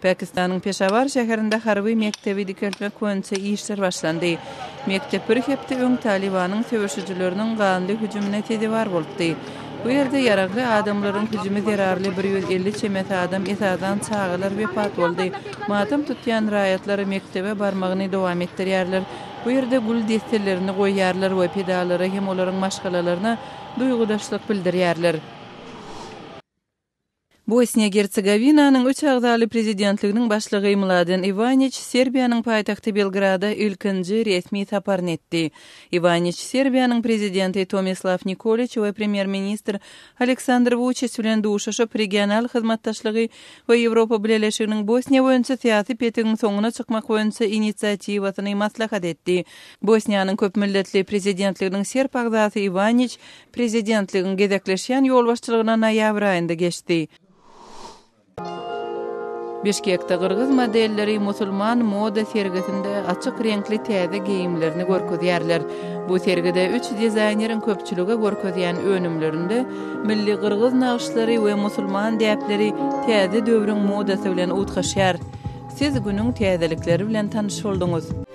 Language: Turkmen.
Pakistanyň Peşawar şäherinde harby mekdebi dikeltmek boýunça işler başlandy. Mekdep bir hepde öň Talybanyň söweşijileriniň ganly hüjümine sezewar bolupdy. Bu ýerde ýaragly adamlaryň hüjümi zerarly 150 çemesi adam, esasan çagalar wepat boldy. Matam tutýan raýatlar mekdebe barmagyny dowam etdirýärler. Bu ýerde gül desselerini goýýarlar we pidalara hem olaryň maşgalalaryna duýgudaşlyk bildirýärler. Bosniýa-Gersegowinanyň üç agzaly prezidentliginiň başlygy Mladen Iwaniç Serbiýanyň paýtagty Belgrada ilkinji resmi saparyny etdi. Iwaniç Serbiýanyň prezidenti Tomislaw Nikoliç we premýer-ministr Aleksandr Wuçiç bilen duşuşyp, regional hyzmatdaşlygy we Ýewropa Bileleşiginiň Bosniýa boýunça syýasy petigiň soňuna çykmak boýunça inisiatiwasyny maslahat etdi. Bosniýanyň köpmilletli prezidentliginiň serb agzasy Iwaniç Prezidentligiň gezekleşýän ýolbaşçylygyna noýabr aýynda geçdi. Bişkekde gyrgyz modelleri musulman moda sergisinde açyk reňkli täze geýimlerini görkezýärler. Bu sergide üç dizaýneriň köpçülige görkezýän önümlerinde milli gyrgyz nagyşlary we musulman däpleri täze döwrüň modasy bilen utgaşýar. Siz günüň täzelikleri bilen tanyş bolduňyz.